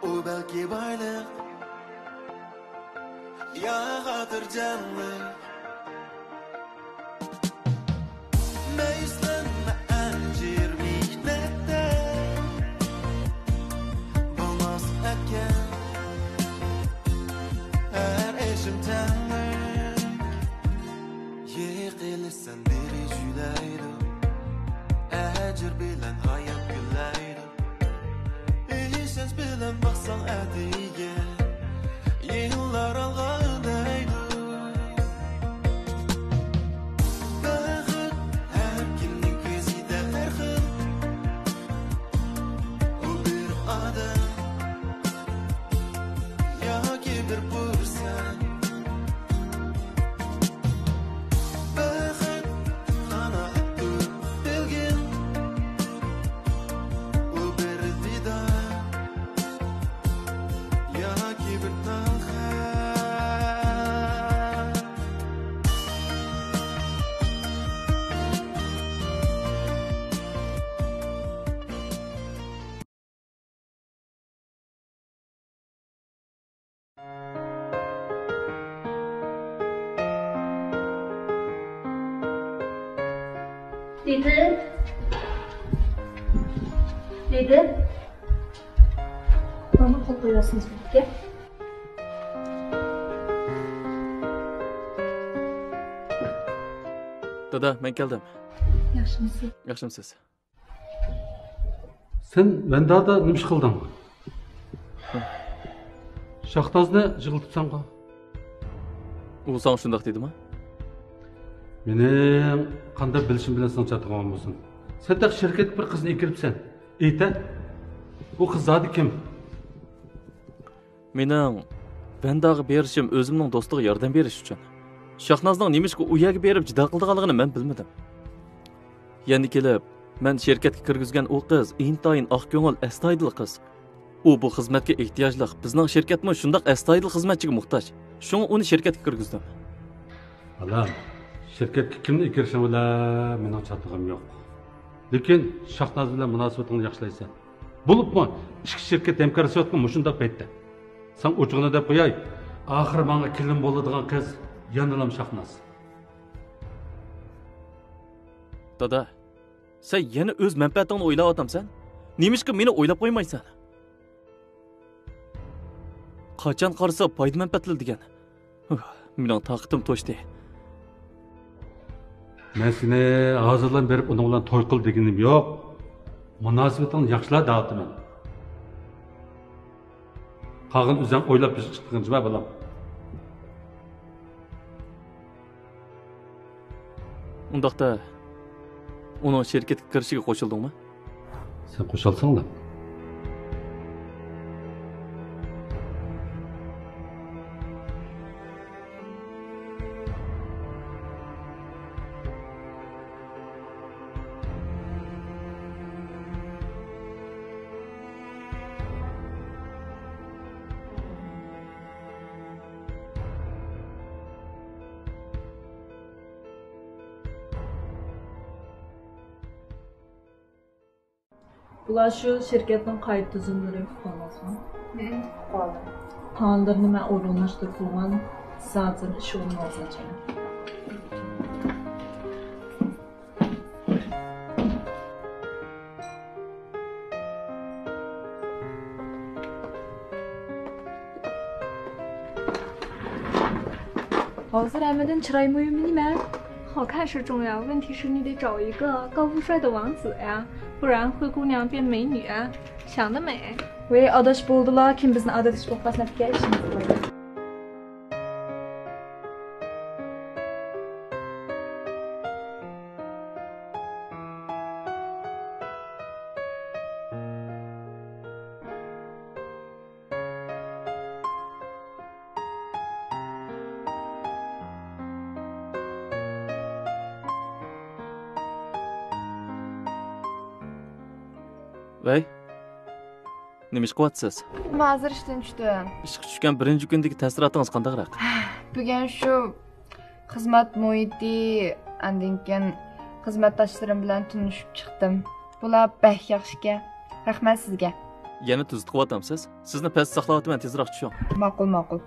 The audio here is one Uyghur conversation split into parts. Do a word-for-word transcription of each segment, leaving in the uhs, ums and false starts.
ئۇ بەلكى بايلىق يا خاتىرجەملىك. مەيۈسلەنمە ئەجىر مېھنەتتە، بولماس ئەكەن ھەر ئىشىم تەڭلىك. يىقىلىسەن بىرى جۈيلەيدۇ، ئەجىر بىلەن ھايات گۈللەيدۇ. ئىشەنچ بىلەن باقساڭ ئەتىگە، يىللار ئالغا ئۈندەيدۇ. بەخت ھەر كىمنىڭ كۆزىدە ھەر خىل. ئۇ بىر ئادەم ياكى بىر پۇرسەت. بەخت قانائەتتۇر بەلكىم، ئۇ بىر دىدار ياكى بىر تالخەم. دېدى، دېدى. مانا قول قويۇۋالسىڭىز بولىدىكەن. دادا، مەن كەلدىم. ياخشىمۇسىز؟ ياخشىمۇسىز؟ سەن ۋەندادا نېمە ئىش قىلدىڭ؟ شاھنازنى يىغلىتىپسەنغۇ؟ ئۇ ساڭا شۇنداق دېدىما؟ مېنىڭ قانداق بىلىشىم بىلەن سېنىڭ چاتىقىڭ بولمىسۇن. سەن تېخى شىركەتكە بىر قىزنى ئەكىرىپسەن. ئېيت-ە، ئۇ قىز زادى كىم؟ مېنىڭ ۋەنداغا بېرىشىم ئۆزۈمنىڭ دوستىغا ياردەم بېرىش ئۈچۈن. شاھنازنىڭ نېمىشقا ئۇ يەرگە بېرىپ جىدا قىلىدىغانلىقىنى مەن بىلمىدىم. يەنە كېلىپ، مەن شىركەتكە كىرگۈزگەن ئۇ قىز ئىنتايىن ئاق كۆڭۈل، ئەستايىدىل قىز. ئۇ بۇ خىزمەتكە ئېھتىياجلىق، بىزنىڭ شىركەتمۇ شۇنداق ئەستايىدىل خىزمەتچىگە موھتاج. شۇڭا ئۇنى شىركەتكە كىرگۈزدۈم. بالام، شىركەتكە كىمنى ئەكىرىشىڭ بىلەن مېنىڭ چاتىقىم يوق. لېكىن شاھناز بىلەن مۇناسىۋىتىڭنى ياخشىلايسەن. بولۇپمۇ ئىككى شىركەت ھەمكار ئىشلەۋاتقان مۇشۇنداق پەيتتە. ساڭا ئوچۇقىنى دەپ قوياي، ئاخىرى ماڭا كېلىن بولىدىغان قىز يەنىلام شاھناز. دادا، سەن يەنە ئۆز مەنپەئەتىڭنى ئويلاۋاتامسەن؟ نېمىشقا مېنى ئويلاپ قويمايسەن؟ قاچان قارىسا پايدا مەنپەئەتلا دېگەن. مېنىڭ تاقىتىم توشتى. مەن سېنى ھازىرلا بېرىپ ئۇنىڭ بىلەن توي قىل دېگىنىم يوق. مۇناسىۋىتىڭنى ياخشىلا دەۋاتىمەن. قالغىنىنى ئۆزۈڭ ئويلاپ بېشىڭ چىققىنچە بار، بالام. ئۇنداقتا، ئۇنىڭ شىركەتكە كىرىشىگە قوشۇلدۇڭمۇ؟ سەن قوشالساڭلا. بۇلار شۇ شىركەتنىڭ قايتا تۈزۈملىرى، ئۇقتۇڭلارمۇ؟ ھىم، ئۇقۇپ قالدىم. قانۇنلىرىنى مەن ئورۇنلاشتۇرۇپ بولغان، سىز ھازىر ئىش ئورنىڭىزغا چىقىڭ. ھازىر ھەممىدىن چىراي مۇھىمى نېمە؟ 好看是重要，问题是你得找一个高富帅的王子呀，不然灰姑娘变美女啊，想得美。 ۋەي، ئاداش بولدىلا، كىم بىزنى ئاداش بولۇپ قالسۇن، ئەپكە ئىشىمىز بار. ۋەي، نېمە ئىش قىلىۋاتىسىز؟ مەن ھازىر ئىشتىن چۈشتۈم. ئىشقا چۈشكەن بىرىنچى كۈندىكى تەسىراتىڭىز قانداقراق؟ بۈگۈن شۇ خىزمەت مۇھىتى، ئاندىن كېيىن خىزمەتداشلىرىم بىلەن تونۇشۇپ چىقتىم. بۇلار بەك ياخشىكەن. رەھمەت سىزگە. يەنە تۈزىتىۋاتامسىز؟ سىزنى پەستە ساقلاۋاتىمەن، تېزراق چۈشۈڭ. ماقۇل، ماقۇل.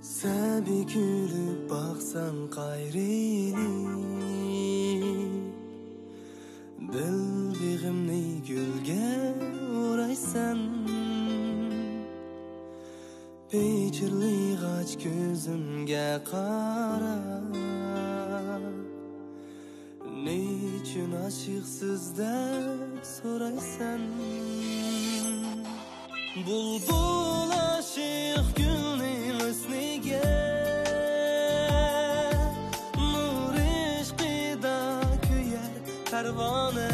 سەبىي كۈلۈپ باقساڭ قايرىلىپ، بىل بېغىمنى گۈلگە ئورايسەن. پىچىرلىغاچ كۆزۈمگە قارا، نېچۈن ئاشىقسىز دەپ سورايسەن؟ بۇلبۇل ئاشىق گۈلنىڭ ھۆسنىگە، نۇر ئىشقىدا كۆيەر پەرۋانە.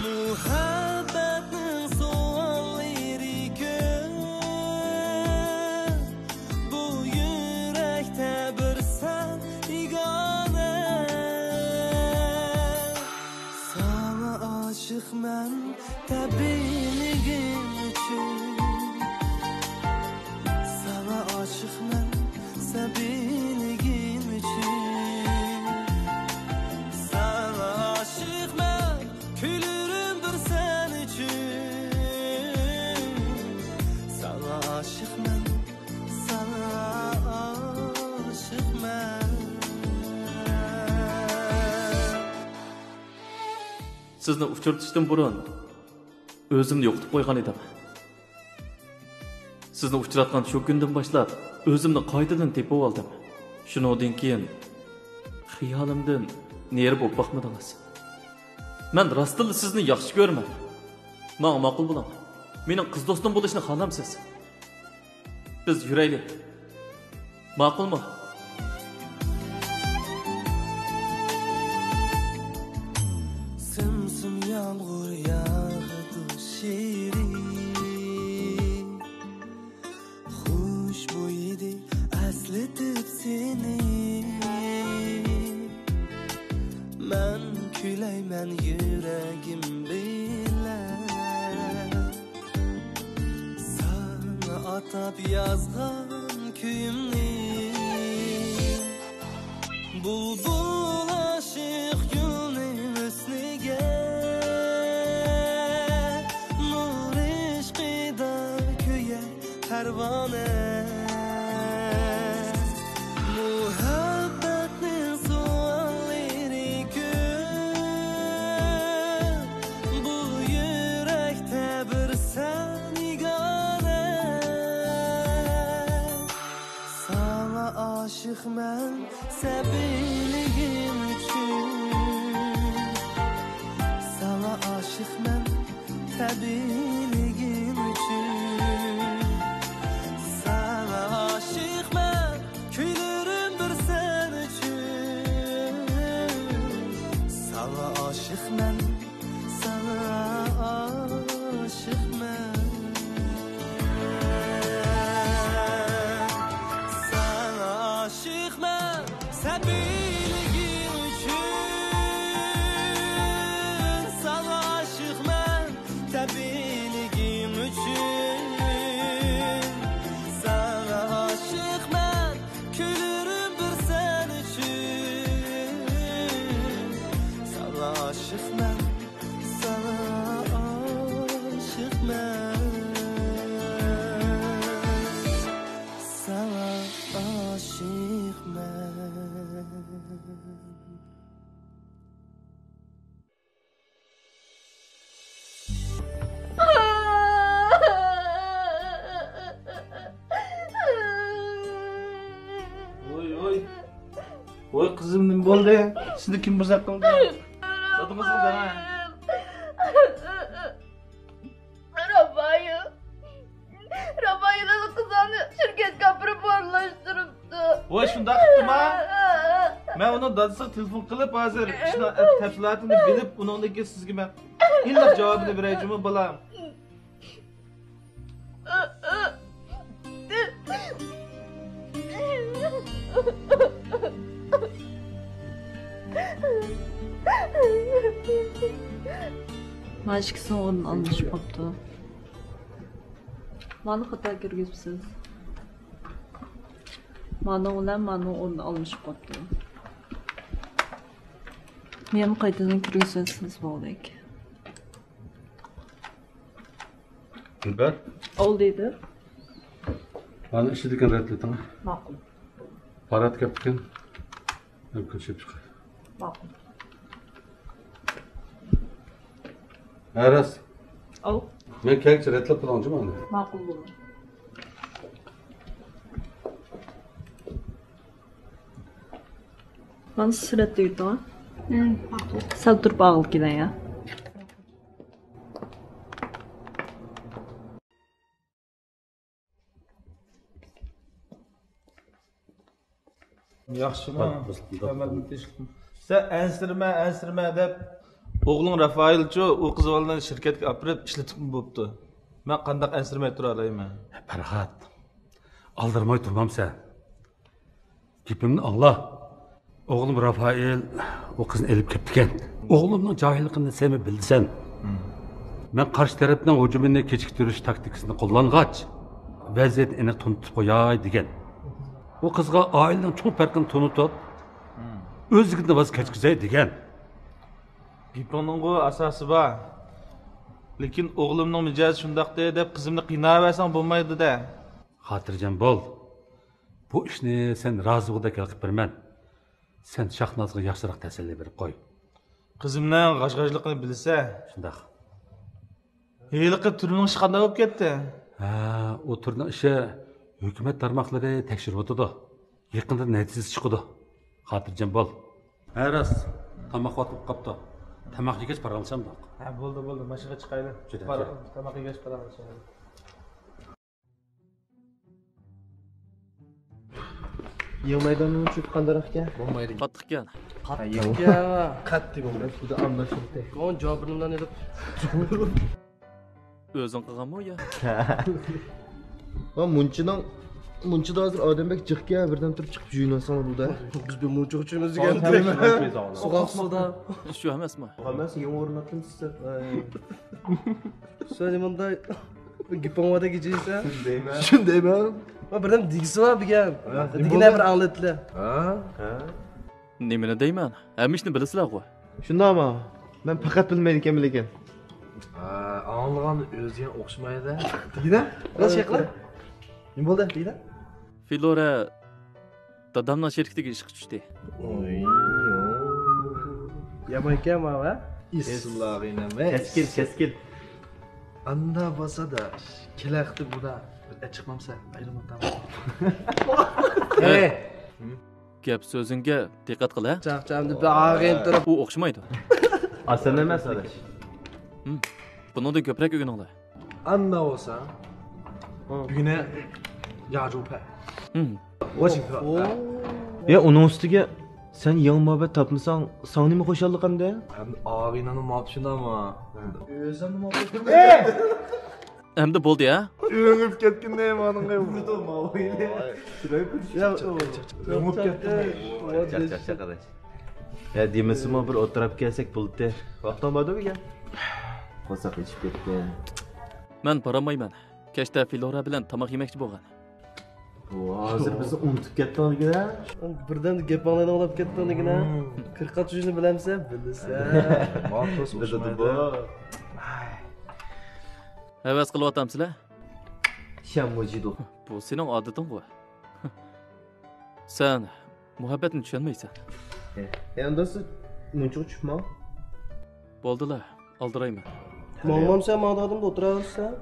مۇھەببەتنىڭ سوئاللىرى كۆپ، بۇ يۈرەكتە بىر سەن بىگانە. ساڭا ئاشىقمەن تەبىئىيلىكىڭ ئۈچۈن. ساڭا ئاشىقمەن سەبىيلىكىم ئۈچۈن. ساڭا ئاشىقمەن، كۈلۈرۈم بىر سەن ئۈچۈن. ساڭا ئاشىقمەن، ساڭا ئاشىقمەن. سىزنى ئۇچرىتىشتىن بۇرۇن ئۆزۈمنى يوقىتىپ قويغان ئىدىم. سىزنى ئۇچراتقان شۇ كۈندىن باشلاپ ئۆزۈمنى قايتىدىن تېپىۋالدىم. شۇنىڭدىن كېيىن خىيالىمدىن نېرى بولۇپ باقمىدىڭىز. مەن راستتىنلا سىزنى ياخشى كۆرىمەن. ماڭا ماقۇل بولۇڭ. مېنىڭ قىز دوستۇم بولۇشنى خالامسىز؟ بىز يۈرەيلى. ماقۇلمۇ؟ سىم-سىم يامغۇر ياغىدۇ شېرىن، خۇشبۇيىدى ئەسلىتىپ سېنى. مەن كۈلەيمەن يۈرەگىم بىلەن، ساڭا ئاتاپ يازغان كۈيۈمنى. بۇلبۇل ئاشىق گۈلنىڭ ھۆسنىگە، نۇر ئىشقىدا كۆيەر پەرۋانە. مۇھەببەتنىڭ سوئاللىرى كۆپ، بۇ يۈرەكتە بىر سەن يېگانە. ساڭا ئاشىقمەن سەبىيلىكىم ئۈچۈن. ساڭا ئاشىقمەن تەبىئىيلىكىم ئۈچۈن. ساڭا ئاشىقمەن، كۈلۈرۈم بىر سەن ئۈچۈن. ساڭا ئاشىقمەن، ساڭا ئاشىقمەن. ساڭا ئاشىقمەن، سەبىي ۋاي قىزىم، نېمە بولدى؟ سىزنى كىم بوزەك قىلدى؟ دادىڭىزنى دەڭە. راپائېل. راپائېل قىزىڭنى شىركەتكە ئاپىرىپ ئورۇنلاشتۇرۇپتۇ. ۋاي شۇنداق قىپتىما؟ مەن ئۇنىڭ دادىسىغا تېلېفون قىلىپ، ھازىر ئىشنىڭ تەپسىلاتىنى بىلىپ، ئۇنىڭدىن كېيىن سىزگە مەن ئېنىق جاۋابىنى بېرەي جۇمۇ بالام. مانا ئىككىسىنىڭ ئورنى ئالمىشىپ قاپتۇ. مانا خاتا كىرگۈزۈپسىز. مانا بىلەن مانا ئورنى ئالمىشىپ قاپتۇ. يەنە قايتىدىن كىرگۈزسىز بولدى. دىلبەر. ئاۋۇ دېدى. مانا ئىشىدىكەن رەتلىتىڭ. ماقۇل. پارات كەپتىكەن. مەن كۆچۈپ چىقاي. ماقۇل. ھە راست. ئاۋۇ. مەن كەلگۈچە رەتلەپ قىلىڭچۇ مانا. ماقۇل بولدى. مانا سىز رەتلەيتىڭ. ماقۇل. سەل تۇرۇپ ئاغىل كېلەي يا. ياخشىما؟ سەن ئەنسىرىمە، ئەنسىرىمە دەپ، ئوغلۇڭ رافائېلچۇ ئۇ قىز بالىنى شىركەتكە ئاپىرىپ ئىشلىتىپمۇ بوپتۇ. مەن قانداق ئەنسىرىمەي تۇرالايمەن؟ پەرھات، ئالدىرىماي تۇرمامسەن؟ گېپىمنى ئاڭلا. ئوغلۇم رافائېل ئۇ قىزنى ئېلىپ كەپتىكەن. ئوغلۇمنىڭ جاھىللىقىنى سەنمۇ بىلىسەن. مەن قارشى تەرەپنىڭ ھۇجۇمىنى كېچىكتۈرۈش تاكتىكىسىنى قوللانغاچ، ۋەزىيەتنى ئېنىق تونۇتۇپ قوياي دېگەن. ئۇ قىزغا ئائىلىنىڭ چوڭ پەرقىنى تونۇتۇپ، ئۆزلۈكىدىن ۋاز كەچكۈزەي دېگەن. گېپىڭنىڭغۇ ئاساسى بار. لېكىن ئوغلۇمنىڭ مىجەزى شۇنداقتى دەپ قىزىمنى قىيناۋەرسەڭ بولمايدۇ-دە. خاتىرجەم بول. بۇ ئىشنى سەن رازى بولغۇدەك ھەل قىلىپ بېرىمەن. سەن شاھنازغا ياخشىراق تەسەللى بېرىپ قوي. قىزىمنىڭ غاژ-غاژلىقىنى بىلسە. شۇنداق. ھېلىقى تۈرمىنىڭ ئىشى قانداق بولۇپ كەتتى؟ ھە، ئۇ تۈرنىڭ ئىشى ھۆكۈمەت تارماقلىرى تەكشۈرۈۋاتىدۇ. يېقىندا نەتىجىسى چىقىدۇ. خاتىرجەم بول. ھە راست، تاماق ۋاقتى بولۇپ قاپتۇ. تاماق يېگەچ پاراڭلىشامدۇق. ھە، بولدى، بولدى، ماشىنىغا چىقايلى. جۈدە، پارا-، جۈدە. تاماق يېگەچ پاراڭلىشايلى. يېڭى مەيداننىڭ چۆپى قانداقكەن؟ بولمايدۇ. قاتتىقكەن. قاتتىقكەن. قاتتىق بولمايدۇ. بۇدا ئامدا شۇنداق. كون جاۋابىنى بىلەن ئېلىپ. ئۆزۈڭ قىلغانمۇ يا؟ ۋا مۇنچىنىڭ، مۇنچىدا ھازىر ئادەم بەك جىقكەن، بىردەم تۇرۇپ چىقىپ يۇيۇنۇۋالساڭلار بۇدا. بىز بىر مۇنچىغا چۈشىمىز دېگەن. سوغۇق سۇدا. شۇ ئەمەسمۇ؟ ئەمەس، يېڭى ئورۇن ئاتتىم سىزدە. سۆزى مۇنداي. گېپىڭ بار دەپ كېچىسە. شۇنى دەيمەن. شۇنى دەيمەن. ۋا بىردەم دېگۈسى بار بۈگۈن. ھە، دېگىنە بىر ئاڭلىتىلە. ھە؟ ھە؟ نېمىنى دەيمەن؟ ھەممە ئىشنى بىلىسىلەرغۇ. شۇنداقمۇ؟ مەن پەقەت بىلمەيدىكەنمەن لېكىن. ھە، ئاڭلىغان ئۆزىگە ئوخشىمايدۇ. دېگىنە؟ راست گەپ قىلە. نېمە بولدى؟ دېگىنە؟ فىلورا دادامنىڭ شىركىتىگە ئىشقا چۈشتى. يامان ئىكەن ماۋۇ، ھە؟ ئېسىللاغىنەم، ھە؟ كەسكىن، كەسكىن. ئاندا بولسا-دا، كېلەختە بۇدا بىر چىقمامسەن، ئايرىلماقتا. ھەي! گەپ سۆزۈڭگە دىققەت قىل، ھە؟ چاقچامدا بىر ئاغىن تۇرۇپ. ئۇ ئوخشىمايدۇ. ئاسان ئەمەس، ئاداش. ھىم. بۇنىڭدىن كۆپرەك ئۆگىنىڭلار. ئاندا بولسا، بۈگۈنە ياجۇپە. ھىم. ۋاچىڭ. يا، ئۇنىڭ ئۈستىگە سەن يېڭى مۇھەببەت تاپمىساڭ، ساڭا نېمە خۇشاللىق ئەمدى؟ ئەمدى ئاغىنەمنى ماپشىناما؟ ئۆزۈمنى ماپشىناما؟ ئەمدى بولدى، ھە؟ ئۆڭۈپ كەتكىنى مانىڭغا. ئۆڭۈپ كەتتىم. يا، دېمىسىمۇ بىر ئولتۇراپ كەلسەك بولدى. ۋاقتىڭ باردۇ بۈگۈن؟ قورساق ئېچىپ كەتتى. مەن بارالمايمەن. كەچتە فلورا بىلەن تاماق يېمەكچى بولغان. ھازىر بىزنى ئۇنتۇپ كەتتىڭ دېگىنە. بىردەم گەپ ئاڭلايدىغان بولۇپ كەتتىڭ دېگىنە. قىرىق قات سۆزنى بىلەمسەن؟ بىلىسەن. بىلىدۇ بۇ. ھەۋەس قىلىۋاتامسىلەر؟ شياڭمۇجىدۇ. بۇ سېنىڭ ئادىتىڭغۇ. سەن مۇھەببەتنى چۈشەنمەيسەن. ئەمدى مۇنچىغا چۈشۈپ ماڭ. بولدىلا، ئالدىرايمەن. ماڭمامسەن، ماڭدىغىنىمدا ئولتۇراۋەرسەن.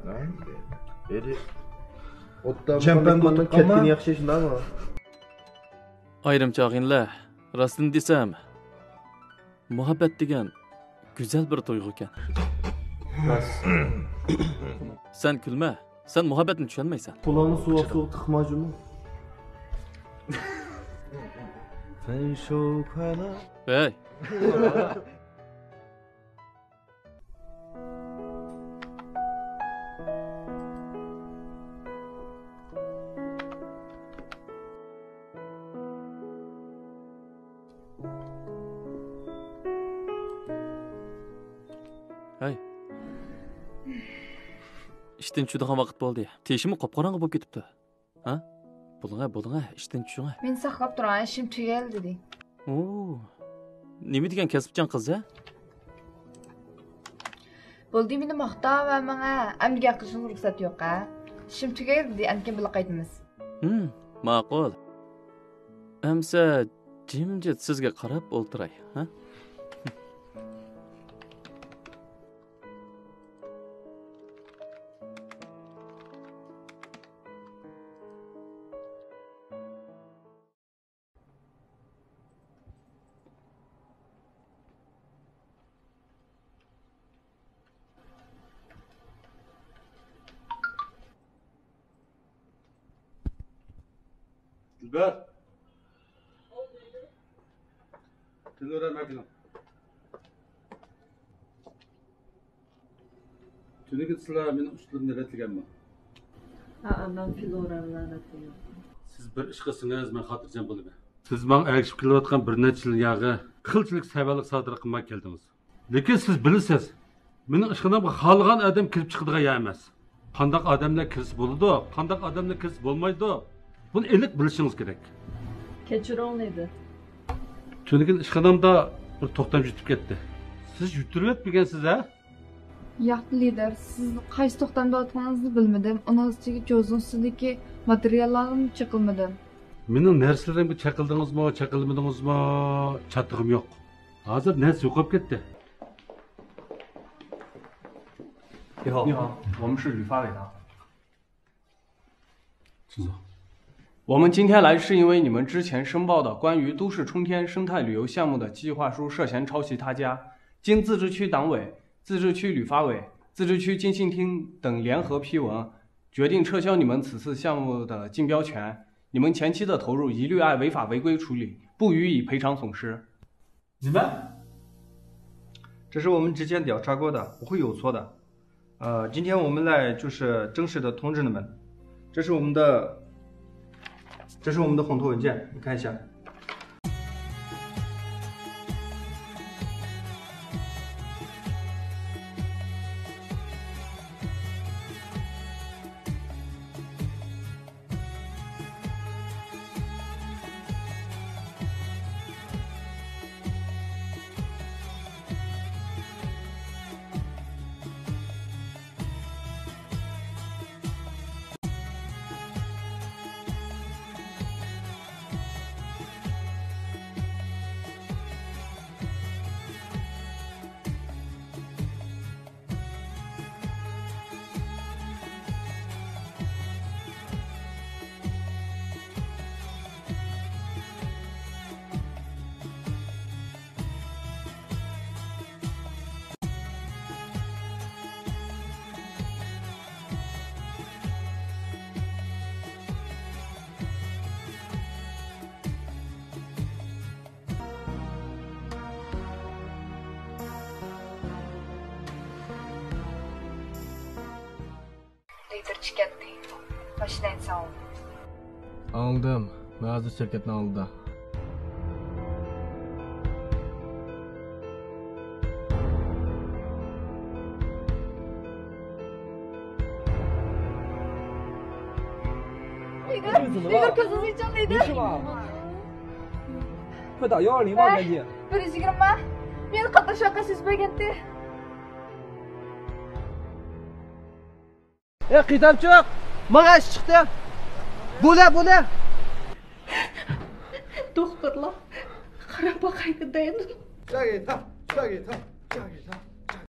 ئوتتا چەمپەن بولۇپ كەتكىنى ياخشى، شۇنداقمۇ؟ ئايرىم چاغىنىلەر راستىنى دېسەم، مۇھەببەت دېگەن گۈزەل بىر تۇيغۇكەن. راست. سەن كۈلمە، سەن مۇھەببەتنى چۈشەنمەيسەن. قولارنى سۇغا سۇغا تىقما جۇمۇ. ھەي! ھەي. ئىشتىن چۈشىدىغان ۋاقىت بولدى. تېشىمۇ قاپقاراڭغۇ بولۇپ كېتىپتۇ. ھە؟ بولۇڭە، بولۇڭە، ئىشتىن چۈشۈڭە. مېنى ساقلاپ تۇرۇڭ، ئىشىم تۈگەل، دېدى. ئوو، نېمە دېگەن كەسىپچان قىز، ھە؟ بولدى، مېنى ماختاۋەرمەڭ، ھە. ئەمدى گەپ قىلىشىڭىز رۇخسەت يوق، ھە. ئىشىم تۈگەل، دېدى، ئەنكىن بىللە قايتىمىز. ھىم، ماقۇل. ئەمسە جىمجىت سىزگە قاراپ ئولتۇراي، ھە؟ دىلبەر. تېلېۋىزور ئەكىلىڭ. تۈنۈگۈن سىلەر مېنىڭ ئۈچ تىلىمنى رەتلىگەنمۇ؟ ھەئە، مەن پىل ئورارلار رەتلىگەن. سىز بىر ئىش قىلسىڭىز، مەن خاتىرجەم بولىمەن. سىز ماڭا ئەگىشىپ كېلىۋاتقان بىر نەچچە يىل ياغى قىلچىلىك سەۋەنلىك سادىر قىلماي كەلدىڭىز. لېكىن سىز بىلىسىز، مېنىڭ ئىشخانامغا خالىغان ئادەم كىرىپ چىقىدىغان يەر ئەمەس. قانداق ئادەملەر كىرسە بولىدۇ، قانداق ئادەملەر كىرسە بولمايدۇ، بۇنى ئېنىق بىلىشىڭىز كېرەك. كەچۈرۈڭ، لىدىر. تۈنۈگۈن ئىشخانامدا بىر توختام يۈتۈپ كەتتى. سىز يۈتتۈرۈۋەتمىگەنسىز، ھە؟ ياق، لىدىر، سىز قايسى توختامدا ئولتۇرغىنىڭىزنى بىلمىدىم. ئۇنىڭ ئۈستىگە جوزىنىڭ ئۈستىدىكى ماتېرىياللارغىمۇ چېقىلمىدىم. مېنىڭ نەرسىلىرىمگە چېقىلدىڭىزمۇ، چېقىلمىدىڭىزمۇ، چاتىقىم يوق. ھازىر نەرسە يوقاپ كەتتى. 你好，你好，我们是旅发委的。请坐。我们今天来是因为你们之前申报的关于都市冲天生态旅游项目的计划书涉嫌抄袭他家，经自治区党委、自治区旅发委、自治区经信厅等联合批文，决定撤销你们此次项目的竞标权。你们前期的投入一律按违法违规处理，不予以赔偿损失。 你们？这是我们之前调查过的，不会有错的。呃，今天我们来就是正式的通知你们，这是我们的，这是我们的honto文件，你看一下。 لىدىر چىكەتتى. ماشىنا ئەنسە ئاڭلىدىم. ئاڭلىدىم. مەن ھازىر شىركەتنىڭ ئالدىدا. لىدىر، لىدىر، كۆزىڭىزنى ئېچىڭ، لىدىر. 快打幺二零吧，赶紧。 بىر يۈز يىگىرمە. مېنى قاتناش ۋەقەسى يۈز بەرگەنتى. ئەي، قىيتامچۇق! ماڭا ئىش چىقتى! بولە، بولە! دوختۇرلار، قاراپ باقايلى دەيدۇ. 嫁给他，嫁给他，嫁给他。